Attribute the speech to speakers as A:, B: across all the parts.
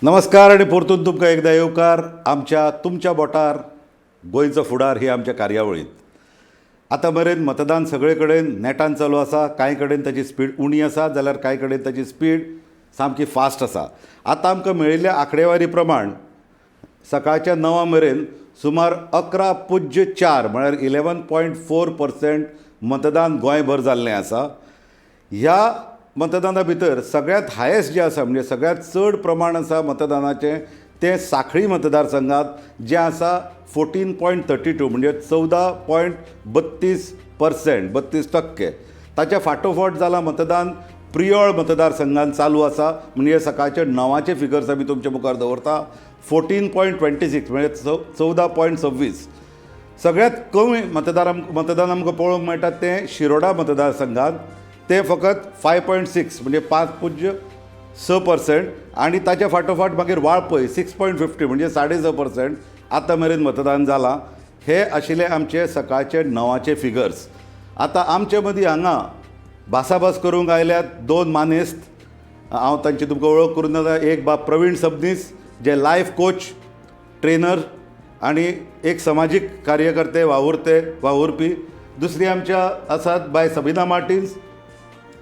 A: नमस्कार आनी परतून तुमकां एकदां येवकार आमच्या तुमच्या बोटार गोंयचो फुडार ही आमच्या कार्यावळींत. आतां मेरेन मतदान सगळे कडेन नेटान चालू आसा. कांय कडेन ताची स्पीड उणी आसा जाल्यार कांय कडेन ताची स्पीड सामकी फास्ट आसा. आतां आमकां मेळिल्ल्या आंकडेवारी प्रमाण सकाळच्या 9 मेरेन सुमार 11.04 म्हळ्यार 11.4% मतदान गोंयभर जाल्लें आसा. ह्या मतदाना भितर सगळ्यांत हायस्ट जें आसा म्हणजे सगळ्यांत चड प्रमाण आसा मतदानाचें तें सांखळी मतदारसंघात जें आसा 14.32 म्हणजे 14.32%, 32%. ताच्या फाटोफाट जालां मतदान प्रियोळ मतदारसंघात चालू आसा. म्हणजे सकाळचे 9 फिगर्स आमी तुमच्या मुखार दवरता. 14.26 म्हणजे 14.26. सगळ्यांत कमी मतदान आमकां पळोवंक मेळटा तें शिरोडा मतदारसंघात, तें फकत 5.6 म्हणजे 5.06% आनी ताच्या फाटोफाट मागीर वाळपय 6.50 म्हणजे 6.5% आतां मेरेन मतदान जालां. हे आशिल्ले आमचे सकाळचे 9 फिगर्स. आतां आमचे मदीं हांगा भासाभास करूंक आयल्यात दोन मानेस्त. हांव तांची तुमकां वळख करून दिता. एक बाब प्रवीण सबनीस जे लायफ कोच ट्रेनर आनी एक समाजीक कार्यकर्ते वावुरपी. दुसरी आमच्या आसात बाय सबिना मार्टिन्स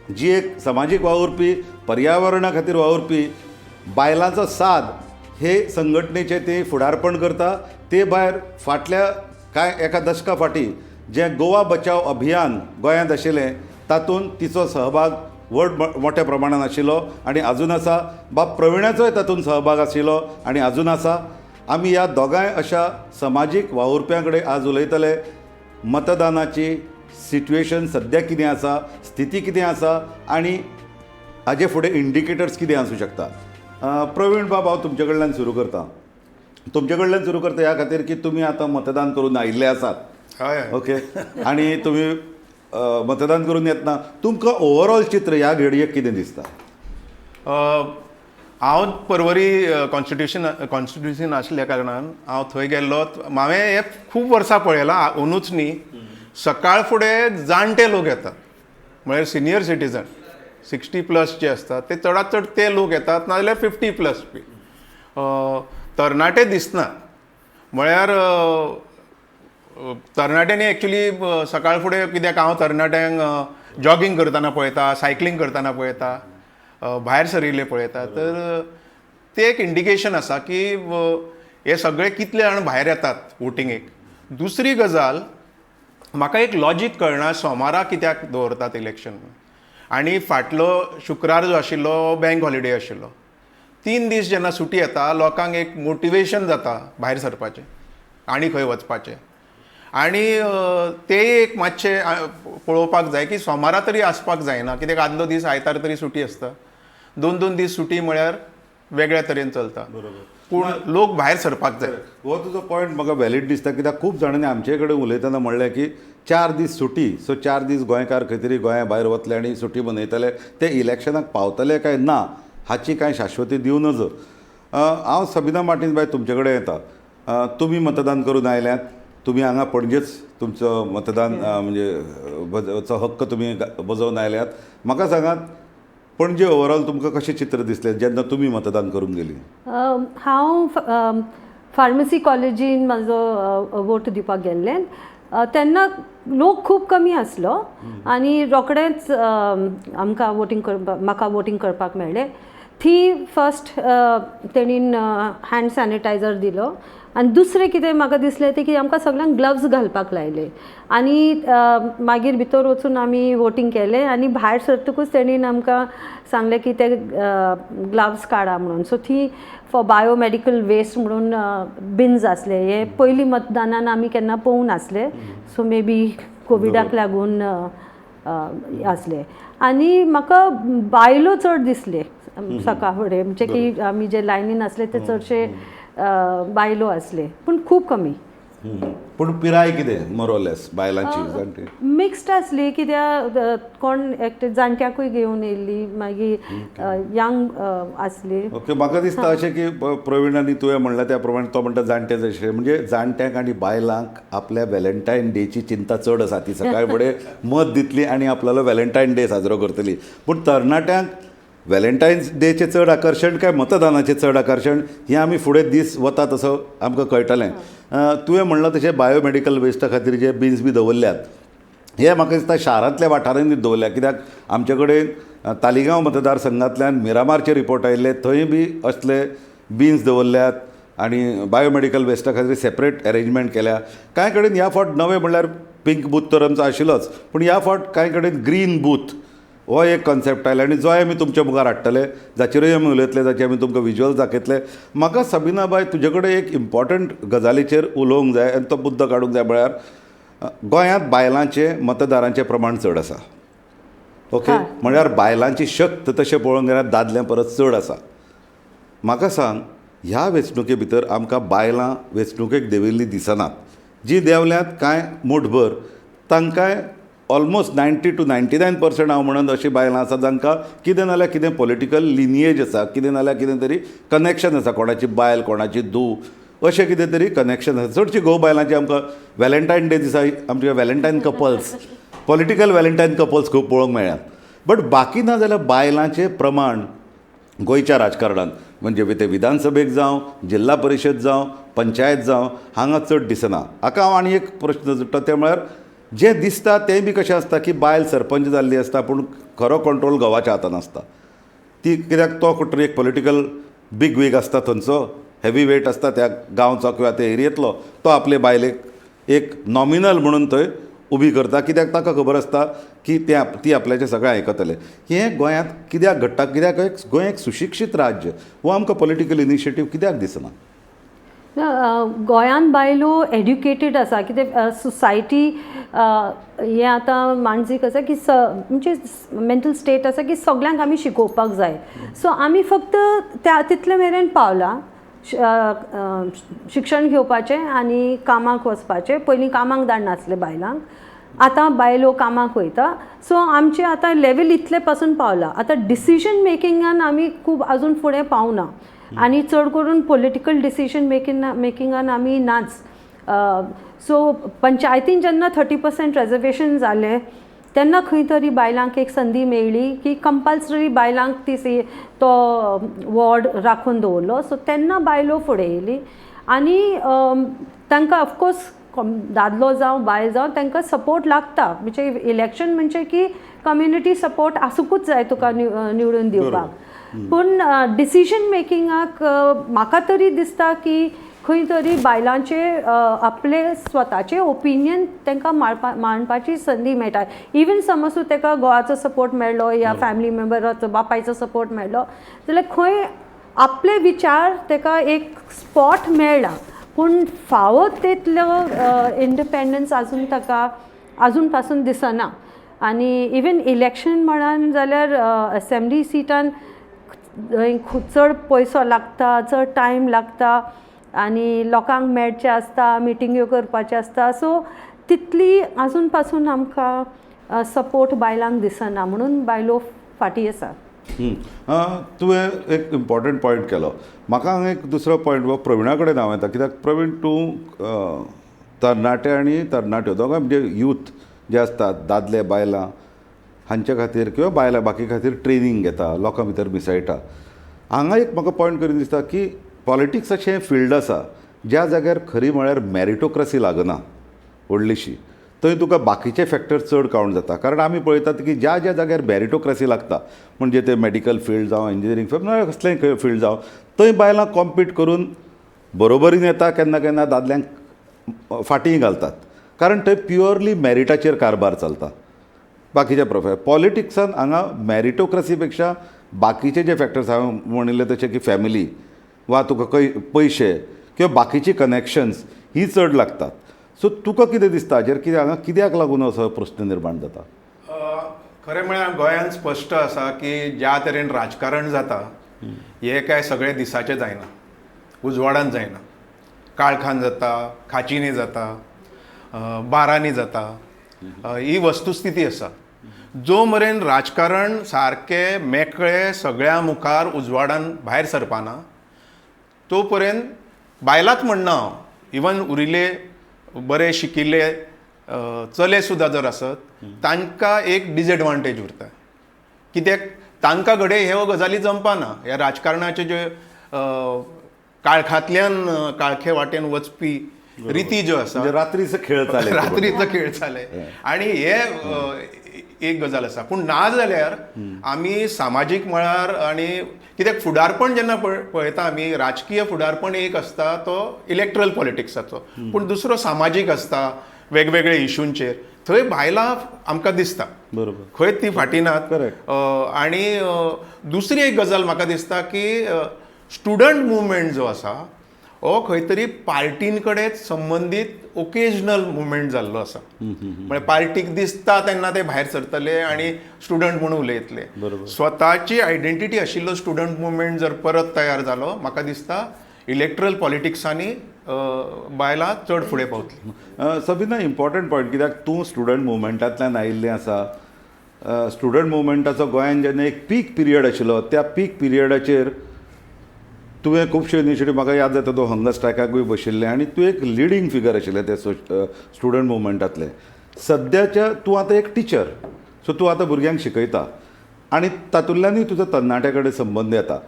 A: जी एक समाजीक वावुरपी, पर्यावरणा खातीर वावुरपी, बायलांचो साद हे संघटनेचें ते फुडारपण करता. ते भायर फाटल्या कांय एका दशका फाटीं जें गोवा बचाव अभियान गोंयांत आशिल्लें तातूंत तिचो सहभाग व्हड मोठ्या प्रमाणान आशिल्लो आनी आजून आसा. बाब प्रविणाचोय तातूंत सहभाग आशिल्लो आनी आजून आसा. आमी ह्या दोगांय अशा समाजीक वावुरप्यां कडेन आज उलयतले. मतदानाची सिट्युएशन सद्या कितें आसा, स्थिती कितें आसा आनी हाजे फुडें इंडिकेटर्स कितें आसूं शकता. प्रवीण बाब, हांव तुमचे कडल्यान सुरू करता. तुमचे कडल्यान सुरू करता ह्या खातीर की तुमी आतां मतदान करून आयिल्ले आसात.
B: हय हय.
A: ओके, आनी तुमी मतदान करून येतना तुमकां ओवरऑल चित्र ह्या घडयेक कितें दिसता?
B: हांव परवरी कॉन्स्टिट्युशन आसल्या कारणान हांव थंय गेल्लो. हांवें हें खूब वर्सां पळयलां, अंदूच न्ही. सकाळ फुडें जाणटे लोक येतात, म्हळ्यार सिनियर सिटीजन 60 प्लस जे आसतात ते चडांत चड ते लोक येतात, नाजाल्यार 50 प्लस बी. तरणाटे दिसना. म्हळ्यार तरणाट्यांनी एक्चुली सकाळ फुडें, कित्याक हांव तरणाट्यांक जॉगींग करतना पळयता, सायकलींग करतना पळयता, भायर सरिल्ले पळयता. तर तें एक इंडिकेशन आसा की हे सगळे कितले जाण भायर येतात वोटिंगेक. दुसरी गजाल, म्हाका एक लॉजीक कळना, सोमारा कित्याक दवरतात इलेक्शन आनी फाटलो शुक्रार जो आशिल्लो बँक हॉलिडे आशिल्लो. 3 दीस जेन्ना सुटी येता, लोकांक एक मोटिवेशन जाता भायर सरपाचें आनी खंय वचपाचें. आनी तें एक मातशें पळोवपाक जाय की सोमारा तरी आसपाक जायना, कित्याक आदलो दीस आयतार तरी सुटी आसता. दोन दोन दीस सुटी म्हळ्यार वेगळ्या तरेन चलता, पूण लोक भायर सरपाक जाय.
A: हो तुजो पॉयंट म्हाका व्हॅलीड दिसता, कित्याक खूब जाणांनी आमचे कडेन उलयतना म्हणलें की 4 दीस सुटी, सो 4 दीस गोंयकार खंय तरी गोंया भायर वतले आनी सुटी मनयतले. ते इलेक्शनाक पावतले काय ना हाची कांय शाश्वती दिवं नजो. हांव सबिना मार्टीन बाय तुमचे कडेन येता. तुमी मतदान करून आयल्यात. तुमी हांगा पणजेच तुमचो मतदान म्हणजे हक्क तुमी बजोवन आयल्यात. म्हाका सांगात, पणजे ओवरऑल तुमकां कशें चित्र दिसलें जेन्ना तुमी मतदान करूंक गेली?
C: हांव फार्मसी कॉलेजीन म्हाजो वोट दिवपाक गेल्लें तेन्ना लोक खूब कमी आसलो आनी रोखडेंच आमकां वोटींग करपाक, म्हाका वोटींग करपाक मेळ्ळें. थी फर्स्ट तेणीन हँड सॅनिटायझर दिलो आनी दुसरें कितें म्हाका दिसलें तें की आमकां सगळ्यांक ग्लव्स घालपाक लायले आनी मागीर भितर वचून आमी वोटींग केलें आनी भायर सरतकूच तेणीन आमकां सांगलें की ते ग्लव्स काडा म्हणून. So the for biomedical waste म्हणून बिन्स आसले. हे पयलीं मतदानान आमी केन्ना पळोवंक नासले. सो मे बी कोविडाक लागून आसले. आनी म्हाका बायलो चड दिसले सकाळ फुडें, म्हणजे की आमी जे लायनीन आसले ते चडशे बायलो आसले, पूण खूब कमी.
A: पूण पिराय कितें मोर लेस बायलांची, जाणटी?
C: मिक्स्ड आसली, कित्याक कोण एकटे जाणट्याकूय घेवन येयल्ली, मागीर यंग आसली.
A: ओके, म्हाका दिसता अशें की प्रवीण आनी तुवें म्हणलें त्या प्रमाणे, तो म्हणटा जाणटे जशे, म्हणजे जाणट्यांक आनी बायलांक आपल्या व्हॅलेंटायन डेची चिंता चड आसा. ती सकाळ फुडें मत दितली आनी आपल्यालो व्हॅलेंटायन डे साजरो करतली. पूण तरणाट्यांक व्हॅलेंटायन्स डेचें चड आकर्शण काय मतदानाचें चड आकर्शण हें आमी फुडें दीस वता तसो आमकां कळटलें. तुवें म्हणलां तशें बायोमॅडिकल वेस्टा खातीर जे बिन्स बी दवरल्यात हे म्हाका दिसता शारांतल्या वाठारांनी दवरल्या, कित्याक आमचे कडेन तालिगांव मतदारसंघांतल्यान मिरामारचे रिपोर्ट आयिल्ले, थंय बी असले बिन्स दवरल्यात आनी बायोमॅडिकल वेस्टा खातीर सेपरेट एरेंजमेंट केल्या. कांय कडेन ह्या फावट नवें म्हणल्यार पिंक बूथ तर आमचो आशिल्लोच, पूण ह्या फावट कांय कडेन ग्रीन बूथ हो एक कॉन्सेप्ट आयला आनी जोय आमी तुमच्या मुखार हाडटले, जाचेरूय आमी उलयतले, जाचे आमी तुमकां विज्युअल्स दाखयतले. म्हाका सबिना बाय तुजे कडेन एक इम्पॉर्टंट गजालीचेर उलोवंक जाय आनी तो मुद्दो काडूंक जाय, म्हळ्यार गोंयांत बायलांचें मतदारांचें प्रमाण चड आसा. ओके, म्हळ्यार बायलांची शक्त तशें पळोवंक गेल्यार दादल्यां परस चड आसा. म्हाका सांग, ह्या वेंचणुके भितर आमकां बायलां वेंचणुकेक देंविल्लीं दिसनात, जीं देंवल्यांत कांय मुठभर तांकांय ऑलमोस्ट 90 to 99% हांव म्हणन अशीं बायलां आसा जांकां कितें ना जाल्यार कितें पॉलिटिकल लिनिएज आसा, कितें ना जाल्यार कितें तरी कनॅक्शन आसा, कोणाची बायल, कोणाची धूव, अशें कितें तरी कनॅक्शन आसा. चडशीं घोव बायलांची आमकां व्हॅलेंटायन डे दिसा आमचे Valentine couples, political Valentine couples खूब पळोवंक मेळ्ळ्यात. बट बाकी ना जाल्यार बायलांचें प्रमाण गोंयच्या राजकारणांत म्हणजे ते विधानसभेक जावं, जिल्ला परिशद जावं, पंचायत जावं, हांगा चड दिसना. हाका हांव आनी एक प्रश्न जोडटा, तें म्हळ्यार जें दिसता तें बी कशें आसता की बायल सरपंच जाल्ली आसता पूण खरो कंट्रोल घोवाच्या हातान आसता. ती कित्याक तो कोण तरी एक पॉलिटिकल बीग वीग आसता, थंयचो हेवी वेट आसता त्या गांवचो किंवा त्या एरियेंतलो, तो आपले बायलेक एक नॉमिनल म्हणून थंय उबी करता, कित्याक ताका खबर आसता की ते ती आपल्याचें सगळें आयकतले. हें गोंयांत कित्याक घडटा, कित्याक गोंय एक सुशिक्षीत राज्य, हो आमकां पॉलिटिकल इनिशिएटीव कित्याक दिसना?
C: गोंयांत बायलो एड्युकेटेड आसा, कित्याक सोसायटी हें आतां मानसीक आसा की म्हणजे मेंटल स्टेट आसा की सगल्यांक आमी शिकोवपाक जाय. सो आमी फक्त त्या तितले मेरेन पावला, शिक्षण घेवपाचें आनी कामाक वचपाचें. पयलीं कामाक धाडनासले बायलांक, आतां बायलो कामाक वयता. सो आमचें आतां लेवल इतले पासून पावलां. आतां डिसिजन मेकिंगान आमी खूब आजून फुडें पावना आनी चड करून पॉलिटिकल डिसिजन मेकिंगान आमी नाच. सो पंचायतीन जेन्ना 30% रेजर्वेशन जालें तेन्ना खंय तरी बायलांक एक संदी मेळ्ळी की कंपल्सरी बायलांक ती तो वॉर्ड राखून दवरलो. सो तेन्ना बायलो फुडें येयली आनी तांकां ऑफकोर्स दादलो जावं बायल जावं तांकां सपोर्ट लागता. म्हणजे इलेक्शन म्हणजे की कम्युनिटी सपोर्ट आसुंकूच जाय तुका निवडून दिवपाक. पूण डिसिजन मेकिंगाक म्हाका तरी दिसता की खंय तरी बायलांचे आपले स्वताचे ओपिनियन तांकां मांडपाची संदी मेळटा. इवन समज तूं ताका घोवाचो सपोर्ट मेळ्ळो या फॅमिली मेंबराचो बापायचो सपोर्ट मेळ्ळो जाल्यार खंय आपले विचार ताका एक स्पॉट मेळ्ळा, पूण फावो तितलो इंडिपेंडन्स आजून ताका आजून पासून दिसना. आनी इवन इलेक्शन म्हणान जाल्यार असेंब्ली सिटान चड पयसो लागता, चड टायम लागता आनी लोकांक मेळचें आसता, मिटिंग्यो करपाच्यो आसता. सो तितली आजून पासून आमकां सपोर्ट बायलांक दिसना, म्हणून बायलो फाटीं आसा.
A: तुवें एक इम्पॉर्टंट पॉयंट केलो. म्हाका हांगा एक दुसरो पॉयंट हो प्रवीणा कडेन हांव येता, कित्याक प्रवीण तूं तरणाटे आनी तरणाट्यो दोगांय म्हणजे यूथ जे आसतात दादले बायलां हांचे खातीर किंवा बायलां बाकी खातीर ट्रेनींग घेता, लोकां भितर मिसळटा. हांगा एक म्हाका पॉयंट करून दिसता की पॉलिटिक्स अशें फिल्ड आसा ज्या जाग्यार खरी म्हळ्यार मॅरिटोक्रसी लागना व्हडलीशी, थंय तुका बाकीचे फॅक्टर चड कावंट जाता. कारण आमी पळयतात की ज्या ज्या जाग्यार मॅरिटोक्रसी लागता म्हणजे ते मॅडिकल फिल्ड जावं, इंजिनियरींग फिल्ड, नाजाल्यार कसलेंय फिल्ड जावं, थंय बायलां कॉम्पीट करून बरोबरीन येता, केन्ना केन्ना दादल्यांक फाटींय घालतात, कारण थंय प्युअरली मॅरिटाचेर कारभार चलता. बाकीच्या प्रोफे पॉलिटिक्सान हांगा मॅरिटोक्रसी पेक्षा बाकीचे जे फॅक्टर्स हांवें म्हणिल्ले तशें की फॅमिली वा तुका पयशे किंवा बाकीची कनॅक्शन्स ही चड लागतात. सो तुका कितें दिसता हाजेर, कितें हांगा कित्याक लागून असो प्रस्न निर्माण जाता?
B: खरें म्हळ्यार गोंयांत स्पश्ट आसा की ज्या तरेन राजकारण जाता हें काय सगळें दिसाचें जायना, उजवाडान जायना, काळखान जाता, खाचींनी जाता, बारांनी जाता. ही वस्तुस्थिती आसा. जो मेरेन राजकारण सारकें मेकळें सगळ्यां मुखार उजवाडान भायर सरपाना तो पर्यंत बायलांच म्हणना हांव, इवन उरिल्ले बरे शिकिल्ले चले सुद्दां जर आसत तांकां एक डिजएडवांटेज उरता. कित्याक तांकां घडये ह्यो गजाली जमपाना. ह्या राजकारणाचे जे काळखांतल्यान काळखे वाटेन वचपी रिती ज्यो आसा,
A: रात्रीचो खेळ चाले,
B: रात्रीचो खेळ चाले. आनी हे एक गजाल आसा. पूण ना जाल्यार आमी सामाजीक मळार आनी कित्याक फुडारपण जेन्ना पळयता आमी, राजकीय फुडारपण एक आसता तो इलेक्ट्रल पॉलिटिक्साचो, पूण दुसरो सामाजीक आसता वेगवेगळे इशूंचेर. थंय बायलां आमकां दिसता,
A: बरोबर,
B: खंय ती फाटीं नात. आनी दुसरी एक गजाल म्हाका दिसता की स्टुडंट मुवमेंट जो आसा हो खंय तरी पार्टीं कडेन संबंदीत ओकेजनल मुवमेंट जाल्लो आसा. म्हळ्यार पार्टीक दिसता तेन्ना ते भायर सरतले आनी स्टुडंट म्हणून उलयतले. स्वताची आयडेंटिटी आशिल्लो स्टुडंट मुवमेंट जर परत तयार जालो, म्हाका दिसता इलेक्ट्रल पॉलिटिक्सांनी बायलां चड फुडें पावतली.
A: सबिना, इम्पॉर्टंट पॉयंट, कित्याक तूं स्टुडंट मुवमेंटांतल्यान आयिल्लें आसा. स्टुडंट मुवमेंटाचो गोंयान जेन्ना एक पीक पिरियड आशिल्लो, त्या पीक पिरियडाचेर तुवें खुबश्यो इनिशिएटीव, म्हाका याद जाता तूं हंगर स्ट्रायकाकूय बशिल्लें आनी तूं एक लिडींग फिगर आशिल्लें ते स्टुडंट मुवमेंटांतलें. सद्याच्या तूं आतां एक टिचर, सो तूं आतां भुरग्यांक शिकयता आनी तातूंतल्यानूय तुजो तरणाट्या कडेन संबंद येता.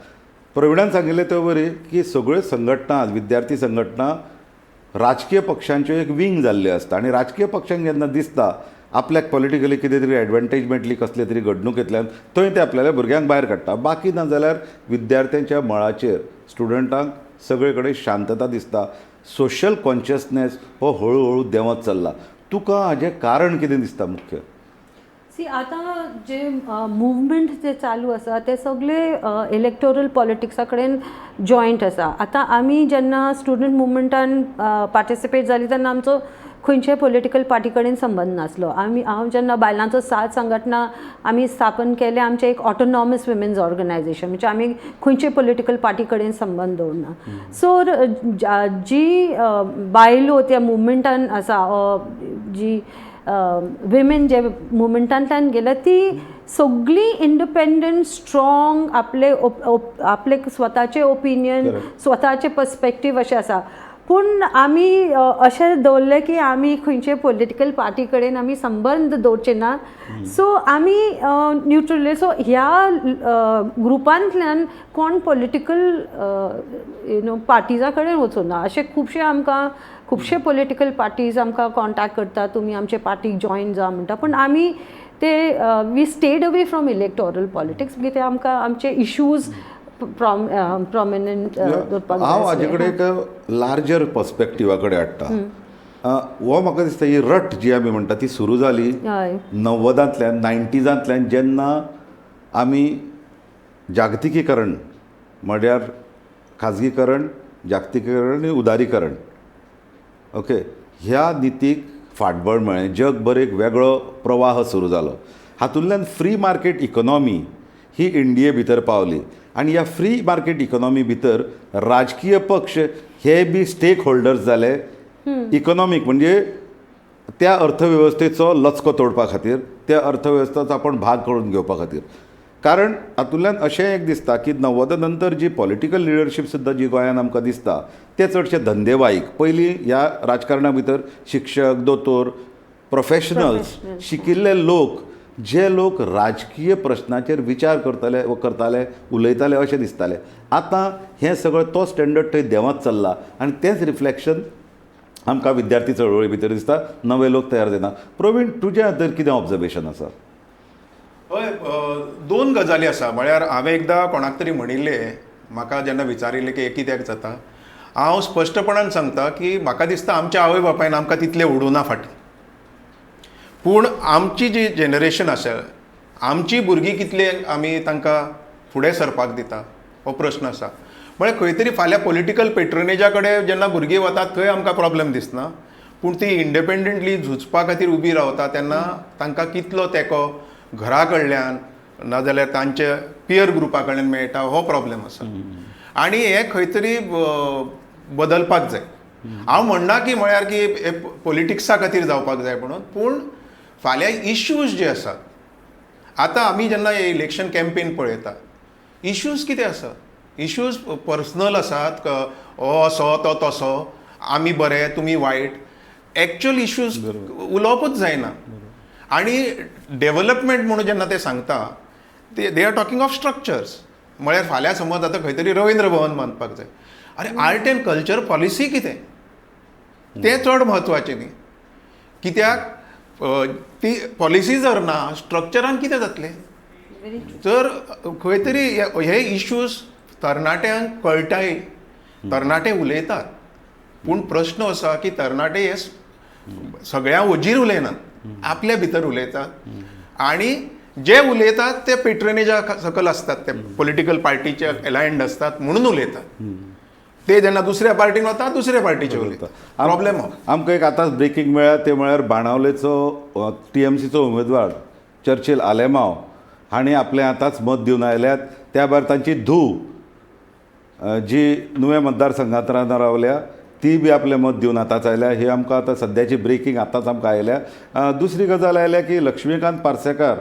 A: प्रवीणान सांगिल्लें ते वरी की सगळ्यो संघटना, विद्यार्थी संघटना राजकीय पक्षांच्यो एक विंग जाल्ल्यो आसता आनी राजकीय पक्षांक जेन्ना दिसता आपल्याक पॉलिटिकली कितें तरी एडवांटेज मेळटली कसले तरी घडणुकेंतल्यान, थंय ते आपल्याल्या भुरग्यांक भायर काडटा. बाकी ना जाल्यार विद्यार्थ्यांच्या मळाचेर स्टुडंटांक सगळे कडेन शांतता दिसता. सोशल कॉन्शियसनेस हो हळू हळू देंवत चल्ला. तुका हाजें कारण कितें दिसता मुख्य?
C: सी, आतां जे मुवमेंट जे चालू आसा ते सगळे इलेक्टोरल पॉलिटिक्सा कडेन जॉयंट आसा. आतां आमी जेन्ना स्टुडंट मुवमेंटान पार्टिसिपेट जाली तेन्ना आमचो खंयच्याय पॉलिटिकल पार्टी कडेन संबंद नासलो. आमी हांव जेन्ना बायलांचो साथ संघटना आमी स्थापन केले, आमचें एक ऑटोनॉमस विमेन्स ऑर्गनायजेशन, म्हणजे आमी खंयचे पॉलिटिकल पार्टी कडेन संबंद दवरना. सो जी बायलो त्या मुवमेंटान आसा, जी विमेन जे मुवमेंटांतल्यान गेल्या, ती सगळीं इंडिपेंडंट, स्ट्रॉंग, आपले आपले स्वताचे ओपिनियन, स्वताचे पर्सपेक्टीव अशें आसा. पूण आमी अशें दवरलें की आमी खंयचे पॉलिटिकल पार्टी कडेन आमी संबंद दवरचे ना, सो आमी न्युट्रल. सो ह्या ग्रुपांतल्यान कोण पॉलिटिकल you know पार्टिजा कडेन वचूना. अशें खुबशे आमकां खुबशे पॉलिटिकल पार्टीज आमकां कॉन्टेक्ट करता, तुमी आमचे पार्टीक जॉयन जा म्हणटा, पूण आमी ते we stayed away from electoral politics, कित्याक आमकां आमचे इश्यूज प्रॉमिनंट दवरपाक.
A: हांव हाजे कडेन एक लार्जर पर्सपेक्टिवा कडेन हाडटा. हो म्हाका दिसता ही रट जी आमी म्हणटा ती सुरू जाली 90तांतल्यान, 90जांतल्यान, जेन्ना आमी जागतिकीकरण म्हळ्यार खाजगीकरण, जागतीकरण आनी उदारीकरण, ओके, ह्या नितीक फाटबळ मेळ्ळें. जगभर एक वेगळो प्रवाह सुरू जालो. हातूंतल्यान फ्री मार्केट इकॉनॉमी ही इंडिये भितर पावली आनी ह्या फ्री मार्केट इकॉनॉमी भितर राजकीय पक्ष हे बी स्टेक होल्डर्स जाले इकॉनॉमीक, म्हणजे त्या अर्थवेवस्थेचो लचको तोडपा खातीर, त्या अर्थवेवस्थेचो आपण भाग करून घेवपा खातीर. कारण हातूंतल्यान अशें एक दिसता की 90 नंतर जी पॉलिटिकल लिडरशीप सुद्दां जी गोंयांत आमकां दिसता ते चडशे धंदेवाईक. पयलीं ह्या राजकारणा भितर शिक्षक, दोतोर, प्रोफेशनल्स, शिकिल्ले लोक, जे लोक राजकीय प्रश्नाचेर विचार करताले व करताले, उलयताले अशें दिसतालें. आतां हें सगळें तो स्टँडर्ड थंय देंवत चल्ला आनी तेंच रिफ्लेक्शन आमकां विद्यार्थी चळवळी भितर दिसता. नवे लोक तयार जायना. प्रवीण, तुज्या हातीर कितें ऑब्जर्वेशन आसा?
B: हय, दोन गजाली आसा. म्हळ्यार हांवें एकदां कोणाक तरी म्हणिल्लें, म्हाका जेन्ना विचारिल्लें की हें कित्याक जाता, हांव स्पश्टपणान सांगता की म्हाका दिसता आमच्या आवय बापायन आमकां तितलें उडोवना फाटीं, पूण आमची जी जनरेशन आसा, आमची भुरगीं कितले आमी तांकां फुडें सरपाक दिता हो प्रस्न आसा. म्हळ्यार खंय तरी फाल्यां पॉलिटिकल पेट्रनेजा कडेन जेन्ना भुरगीं वतात थंय आमकां प्रॉब्लम दिसना, पूण ती इंडिपेंडंटली झुजपा खातीर उबी रावता तेन्ना तांकां कितलो तेंको घरा कडल्यान नाजाल्यार तांच्या पियर ग्रुपा कडल्यान मेळटा हो प्रॉब्लम आसा. आनी हें खंय तरी बदलपाक जाय. हांव म्हणना की म्हळ्यार की पॉलिटिक्सा खातीर जावपाक जाय म्हणून, पूण फाल्यां इश्यूज जे आसात, आतां आमी जेन्ना हे इलेक्शन कॅम्पेन पळयता, इश्यूज कितें आसा, इश्यूज पर्सनल आसात, हो असो तो तसो, आमी बरे तुमी वायट, एक्चुअल इश्यूज उलोवपूच जायना. आनी डेवलपमेंट म्हणून जेन्ना ते सांगता ते they are talking of structures. म्हळ्यार फाल्यां समज आतां खंय तरी रवींद्र भवन बांदपाक जाय, अरे आर्ट एंड कल्चर पॉलिसी कितें तें चड म्हत्वाचें न्ही. कित्याक ती पॉलिसी जर ना स्ट्रक्चरान कितें जातलें? जर खंय तरी हे इश्यूज तरणाट्यांक कळटाय, तरणाटे उलयतात, पूण प्रश्न आसा की तरणाटे हे सगळ्यां वजीर उलयनात, आपल्या भितर उलयतात आनी जे उलयतात ते पेट्रनेजा सकल आसतात, ते पॉलिटिकल पार्टीचे अलायन्ड आसतात म्हणून उलयतात. ते जेन्ना दुसऱ्या पार्टीन वता दुसऱ्या पार्टीचे उलयतात. प्रॉब्लेम
A: आमकां एक आतांच ब्रेकींग मेळ्ळा, ते म्हळ्यार बाणावलेचो टीएमसीचो उमेदवार चर्चिल आलेमाव हांणी आपलें आतांच मत दिवन आयल्यात. त्या भायर तांची धूव जी नुवें मतदारसंघांत रावल्या ती बी आपलें मत दिवन आतांच आयल्या. ही आमकां आतां सद्याची ब्रेकींग आतांच आमकां आयल्या. दुसरी गजाल आयल्या की लक्ष्मीकांत पार्सेकार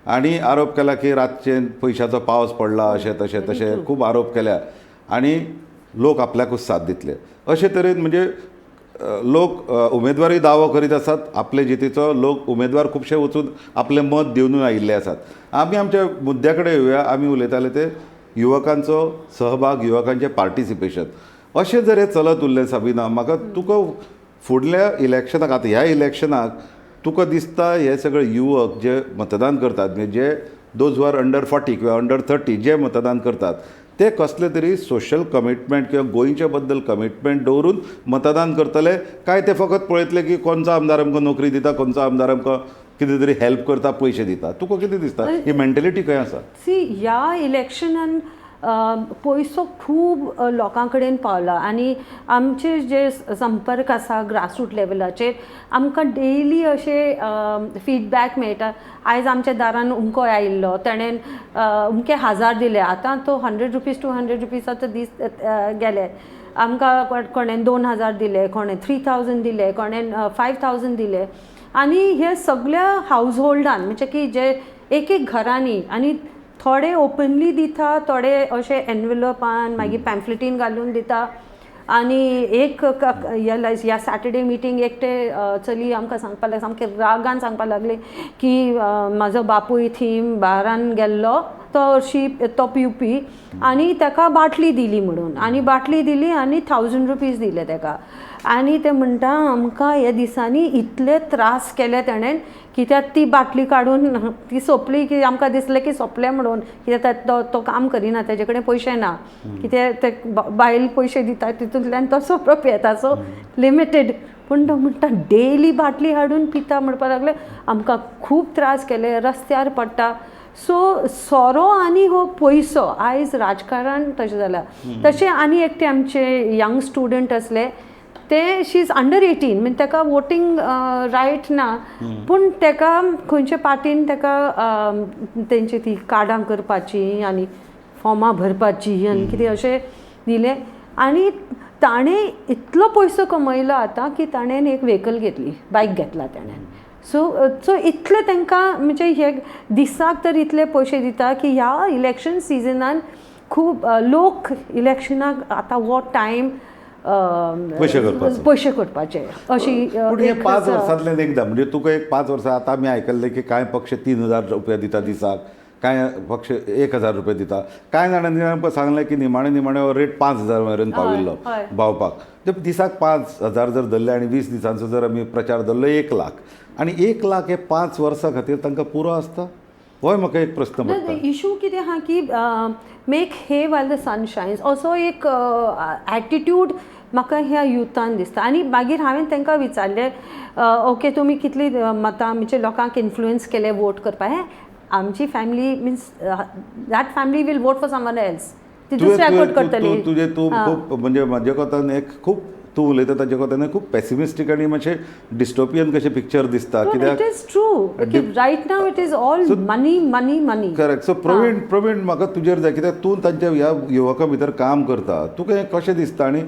A: हांणी आरोप केला की रातचे पयशाचो पावस पडला, अशें तशें तशें खूब आरोप केल्या आनी लोक आपल्याकूच साथ दितले. अशे तरेन म्हणजे लोक उमेदवारी दावो करीत आसात आपले जितीचो, लोक उमेदवार खुबशे वचून आपलें मत दिवनूय आयिल्ले आसात. आमी आमच्या मुद्द्या कडेन येवया. आमी उलयताले ते युवकांचो सहभाग, युवकांचें पार्टिसिपेशन. अशें जर हें चलत उरलें साबिना, म्हाका तुका फुडल्या इलेक्शनाक, आतां ह्या इलेक्शनाक तुका दिसता हे सगळे युवक जे मतदान करतात, म्हणजे जे those who are under 40 किंवा अंडर 30 जे मतदान करतात ते कसले तरी सोशल कमिटमेंट किंवा गोंयच्या बद्दल कमिटमेंट दवरून मतदान करतले काय ते फकत पळयतले की कोणचो आमदार आमकां नोकरी दिता, कोणचो आमदार आमकां कितें तरी हेल्प करता, पयशे दिता? तुका कितें दिसता ही मेंटेलिटी खंय आसा?
C: सी, ह्या इलेक्शनान पयसो खूब लोकां कडेन पावला आनी आमचे जे संपर्क आसा ग्रासरूट लेवलाचेर आमकां डेली अशे फिडबॅक मेळटा. आयज आमच्या दारान उमको आयिल्लो, ताणें उमके 1000 दिले, आतां तो 100 रुपीज 200 रुपीज आतां दीस गेले. आमकां कोणें 2000 दिले, कोणें 3000 दिले, कोणें 5000 दिले. आनी हे सगळ्या हावज होल्डान म्हणजे की जे एक एक घरांनी, आनी थोडे ओपनली दिता, थोडे अशे एनवेलोपान मागीर पॅम्फलेटीन घालून दिता. आनी एक ह्या सॅटर्डे मिटींग एकटे चली आमकां सांगपाक लागले, सामके रागान सांगपाक लागले की म्हाजो बापूय थीम बारान गेल्लो, तो हरशी तो पिवपी आनी ताका बाटली दिली म्हणून, आनी बाटली दिली आनी 1000 रुपीज दिले ताका. आनी ते म्हणटा आमकां ह्या दिसांनी इतले त्रास केले तेणेन कित्याक ती बाटली काडून ती सोंपली की आमकां दिसलें की सोंपलें म्हणून, कित्याक तो काम करिना, तेजे कडेन पयशे ना, कित्याक ते बायल पयशे दिता तितूंतल्यान तो सोपरो पियेता, सो लिमिटेड. पूण तो म्हणटा डेली बाटली हाडून पिता म्हणपाक लागले, आमकां खूब त्रास केले, रस्त्यार पडटा. सो सोरो आनी हो पयसो आयज राजकारण तशें जालां. तशें आनी एकटे आमचे यंग स्टुडंट आसले, ते शी is under 18, म्हणजे ताका वोटींग रायट ना, पूण ताका खंयचे पार्टीन ताका तेंची ती कार्डां करपाची आनी फॉर्मां भरपाची आनी कितें अशें दिलें. आनी ताणें इतलो पयसो कमयलो आतां की ताणें एक व्हेकल घेतली, बायक घेतला ताणें. सो सो इतले तांकां म्हणजे हे दिसाक तर इतले पयशे दिता की ह्या इलेक्शन सिजनान खूब लोक इलेक्शनाक आतां हो टायम पयशे करपाचे अशी.
A: पूण हे 5 वर्सांतल्यान एकदां, म्हणजे तुका एक 5 वर्सां आतां आमी आयकल्लें की कांय पक्ष 3000 रुपया दिता दिसाक, कांय पक्ष 1000 रुपया दिता, कांय जाणांनी आमकां सांगलें की निमाणे निमाणे हो रेट 5000 मेरेन पाविल्लो भावपाक. ते दिसाक 5000 जर धरले आनी 20 दिसांचो जर आमी प्रचार धरलो 1 लाख, आनी 1 लाख हे 5 वर्सां खातीर तांकां पुरो आसता? होय म्हाका एक प्रस्न पडटा.
C: इशू कितें आहा की make hay while the sun shines असो एक एटिट्यूड म्हाका ह्या युथान दिसता. आनी मागीर हांवें तांकां विचारलें, ओके तुमी कितली मतां म्हणजे लोकांक इन्फ्लुयन्स केले वोट करपाक? हें आमची family means that family will vote for someone else, ती दुसऱ्याक वोट करतली.
A: तुजें तूं खूब म्हणजे म्हाजे कोतान एक खूब तूं उलयता ताजे कोतान खूब पेसिमिस्टीक आनी मातशें डिस्टोपियन कशें पिक्चर दिसता.
C: कित्याक it is true right now it is all money money money.
A: Correct. So Praveen, Praveen म्हाका तुजेर जाय, कित्याक तूं तांच्या ह्या युवकां भितर काम करता, तुका हें कशें दिसता आनी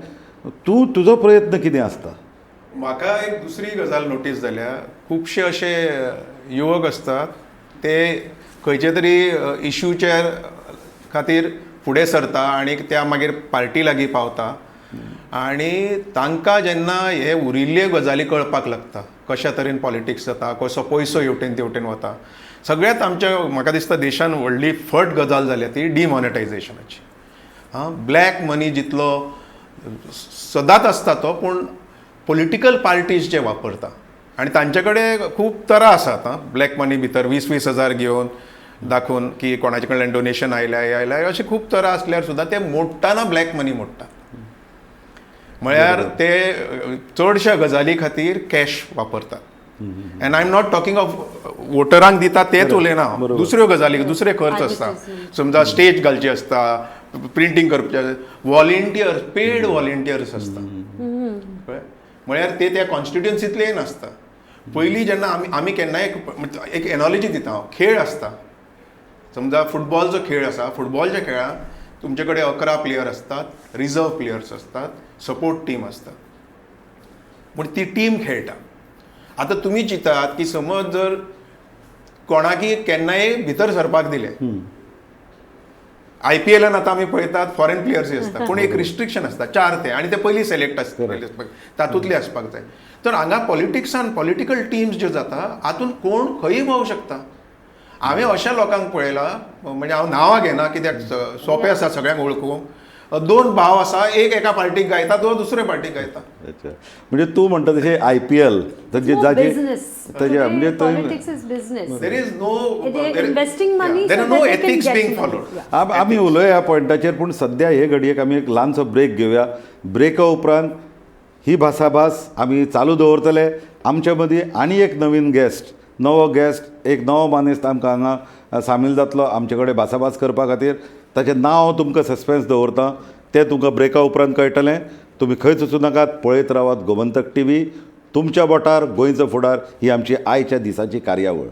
A: तूं तुजो प्रयत्न कितें आसता?
B: म्हाका एक दुसरी गजाल नोटीस जाल्या, खुबशे अशे युवक आसतात ते खंयचे तरी इश्यूच्या खातीर फुडें सरता आनी त्या मागीर पार्टी लागीं पावता. आनी तांकां जेन्ना हे उरिल्ल्यो गजाली कळपाक लागता, कशा तरेन पॉलिटिक्स जाता, कसो पयसो हेवटेन तेवटेन वता, सगळ्यांत आमच्या म्हाका दिसता देशान व्हडली फट गजाल जाल्या ती डिमॉनिटायझेशनाची. आं, ब्लॅक मनी जितलो सदांच आसता तो, पूण पॉलिटिकल पार्टीज जे वापरता आनी तांचे कडेन खूब तरा आसात. आं, ब्लॅक मनी भितर 20-20 हजार घेवन दाखोवन की कोणाचे कडल्यान डोनेशन आयल्या, हे आयल्या, अशें खूब तरा आसल्यार सुद्दां ते मोडटाना ब्लॅक मनी मोडटात. म्हळ्यार ते चडश्या गजाली खातीर कॅश वापरतात. And I am not talking of वोटरांक दिता तेच उलयना हांव, दुसऱ्यो गजाली, दुसरे खर्च आसता. समजा स्टेज घालची आसता, प्रिंटींग करपाचें, व्हॉलेंटियर्स, पेड व्हॉलेंटियर्स आसता. कळ्ळें? म्हळ्यार ते त्या कॉन्स्टिट्युन्सींतलेय नासता. पयलीं जेन्ना आमी केन्नाय एक एनॉलॉजी दिता हांव, खेळ आसता, समजा फुटबॉलचो खेळ आसा. फुटबॉलच्या खेळांत तुमचे कडेन 11 प्लेयर आसतात, रिजर्व प्लेयर्स आसतात, सपोर्ट टीम आसता, पूण ती टीम खेळटा. आतां तुमी चिंतात की समज जर कोणाकी केन्नाय भितर सरपाक दिलें, आयपीएलान आतां आमी पळयतात फॉरेन प्लेयर्स आसता, पूण एक रिस्ट्रिक्शन आसता, चार ते, आनी ते पयलीं सिलेक्ट आसता, तातूंतले आसपाक जाय. तर हांगा पॉलिटिक्सान पॉलिटिकल टिम्स ज्यो जाता हातूंत कोण खंयी पावूंक शकता. हांवें अशा लोकांक पळयला, म्हणजे हांव नांवां घेना कित्याक सोंपें आसा सगळ्यांक वळखूंक. दोन भाव आसा, एक एका पार्टीक गायता, तो दुसरे पार्टीक गायता.
A: अच्छा, म्हणजे तूं म्हणटा तशें आयपीएल ताजे जाजे
C: बिझनेस.
A: ताजे म्हणजे
C: Politics is business.
B: There is no
C: They are investing money
B: there
C: so
B: are no
C: that they can
B: ethics
C: get
B: being
C: money.
B: followed.
A: आमी उलोवया ह्या पॉयंटाचेर, पूण सद्या हे घडयेक आमी एक ल्हानसो ब्रेक घेवया. ब्रेका उपरांत ही भासाभास आमी चालू दवरतले. आमच्या मदीं आनी एक नवीन गेस्ट, नवो गेस्ट, एक नवो मानेस्त आमकां हांगा सामील जातलो आमचे कडेन भासाभास करपा खातीर. ताचें नांव हांव तुमकां सस्पेन्स दवरता, तें तुमकां ब्रेका उपरांत कळटलें. तुमी खंयच वचूं नाकात, पळयत रावात गोमंतक टीव्ही, तुमच्या बोटार गोंयचो फुडार. ही आमची आयच्या दिसाची कार्यावळ.